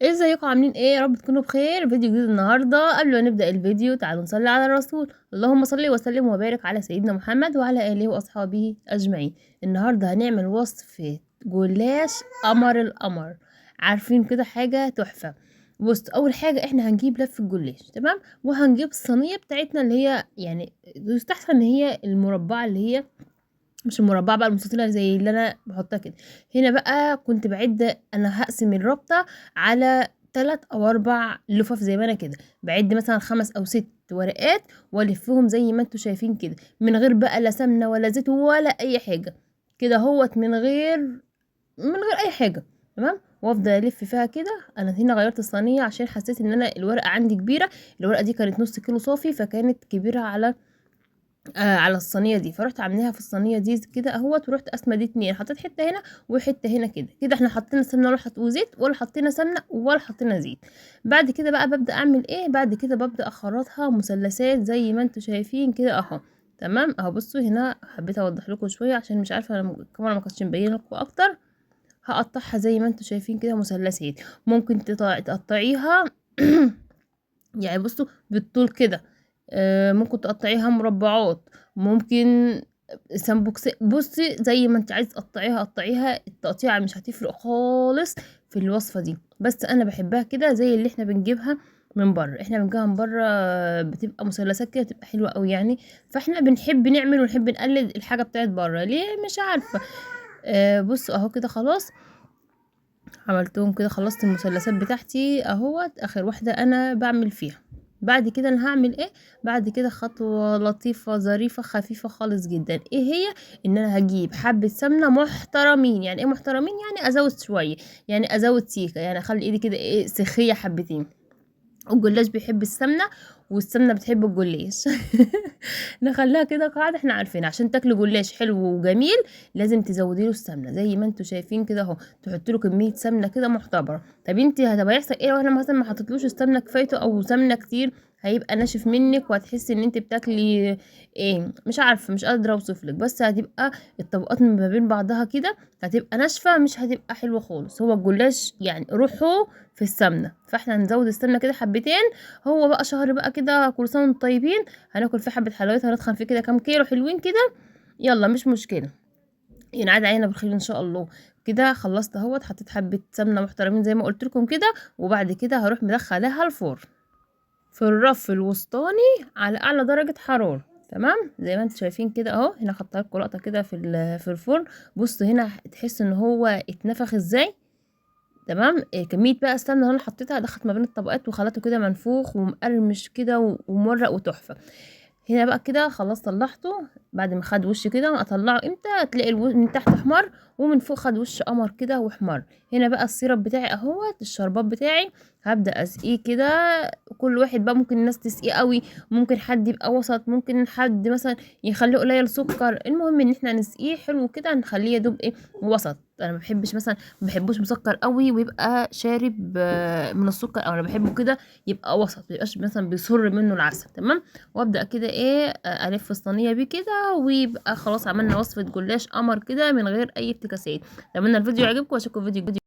ازيكم عاملين ايه؟ يا رب تكونوا بخير. فيديو جديد النهارده. قبل ما نبدا الفيديو تعالوا نصلي على الرسول، اللهم صل وسلم وبارك على سيدنا محمد وعلى اله واصحابه اجمعين. النهارده هنعمل وصفه جلاش قمر القمر، عارفين كده حاجة تحفة. بص، اول حاجة احنا هنجيب لف الجلاش، تمام، وهنجيب الصينية بتاعتنا اللي هي يعني يستحسن ان هي المربعه، اللي هي مش المربعه بقى، المستطيله زي اللي انا بحطها كده. هنا بقى كنت بعد انا هقسم الربطه على 3 او 4 لفف زي ما انا كده بعد مثلا 5 او 6 ورقات والفهم زي ما انتوا شايفين كده، من غير بقى لا سمنه ولا زيت ولا اي حاجة كده اهوت، من غير اي حاجة، تمام. وافضل الف فيها كده. انا هنا غيرت الصينية عشان حسيت ان انا الورقة عندي كبيرة، الورقة دي كانت نص كيلو صافي، فكانت كبيرة على الصينية دي، فرحت عاملاها في الصينية دي كده اهوت، ورحت قاسمة دي 2، حطيت حتة هنا وحتة هنا كده كده. احنا حطينا سمنه ولا وزيت، ولا حطينا سمنه ولا حطينا زيت. بعد كده بقى ببدا اعمل ايه؟ بعد كده ببدا اخرطها مثلثات زي ما انتم شايفين كده اهو، تمام اهو. بصوا هنا حبيت اوضح لكم شوية عشان مش عارفه الكاميرا ما كانتش مبينة لكم اكتر. هقطعها زي ما انتم شايفين كده مثلثات، ممكن تقطعيها يعني بصوا بالطول كده، ممكن تقطعيها مربعات، ممكن سمبوكس، بصي زي ما انت عايزه تقطعيها قطعيها، التقطيعه مش هتفرق خالص في الوصفة دي، بس انا بحبها كده زي اللي احنا بنجيبها من بره. احنا بنجيبها من بره بتبقى مثلثات كده، بتبقى حلوة قوي يعني، فاحنا بنحب نعمل ونحب نقلد الحاجة بتاعت بره، ليه مش عارفه. بصوا اهو كده خلاص عملتهم كده، خلصت المثلثات بتاعتي اهوت، اخر واحدة انا بعمل فيها. بعد كده انا هعمل ايه؟ بعد كده خطوة لطيفة ظريفة خفيفة خالص جدا، ايه هي؟ ان انا هجيب حبه سمنه محترمين. يعني ايه محترمين؟ يعني ازود شوية، يعني ازود سيكه، يعني اخلي ايدي كده ايه سخيه حبتين. الجلاش بيحب السمنة والسمنه بتحب الجلاش نخليها كده قاعدة احنا عارفين، عشان تاكلوا جلاش حلو وجميل لازم تزودي له السمنة زي ما انتوا شايفين كده اهو، تحطي له كمية سمنه كده محتبره. طب انت هتبقى يحصل ايه لو احنا مثلا ما حطيتلوش السمنة كفايته او سمنه كتير؟ هيبقى ناشف منك وهتحسي ان انت بتاكلي ايه، مش عارفه، مش قادرة اوصفلك، بس هتبقى الطبقات ما بين بعضها كده هتبقى ناشفة، مش هتبقى حلوة خالص. هو الجلاش يعني روحه في السمنة، فاحنا هنزود السمنة كده حبتين. هو بقى شهر بقى كده، كل سنة وانتم طيبين، هناكل فيه حبه حلويات، هنتخن فيه كده كام كيلو حلوين كده، يلا مش مشكلة، ينعاد علينا بالخير ان شاء الله. كده خلصت اهوت، حطيت حبه سمنه محترمين زي ما قلت لكم كده، وبعد كده هروح مدخلاها الفرن في الرف الوسطاني على اعلى درجه حرارة، تمام زي ما انتم شايفين كده اهو. هنا حطيت لكم لقطة كده في الفرن، بصوا هنا تحس ان هو اتنفخ ازاي، تمام. كمية بقى السمنة اللي انا حطيتها دخلت ما بين الطبقات وخلته كده منفوخ ومقرمش كده ومورق وتحفه. هنا بقى كده خلاص طلعته بعد ما خد وش كده، اطلعه امتى؟ تلاقي من تحت احمر ومن فوق خد وش قمر كده واحمر. هنا بقى ال syrup بتاعي اهوت، الشربات بتاعي هبدا اسقيه كده. كل واحد بقى ممكن الناس تسقيه قوي، ممكن حد يبقى وسط، ممكن حد مثلا يخليه قليل سكر، المهم ان احنا نسقيه حلو كده، نخليه يدوب ايه وسط. انا ما بحبش مثلا، ما بحبوش مسكر قوي ويبقى شارب من السكر، او انا بحبه كده يبقى وسط، ما يبقاش مثلا بيصر منه العسل، تمام. وابدا كده ايه الف الصينية بيه كده، ويبقى خلاص عملنا وصفه جلاش قمر كده من غير اي افتكاسات. اتمنى الفيديو يعجبكم واشوفكم في فيديو جديد.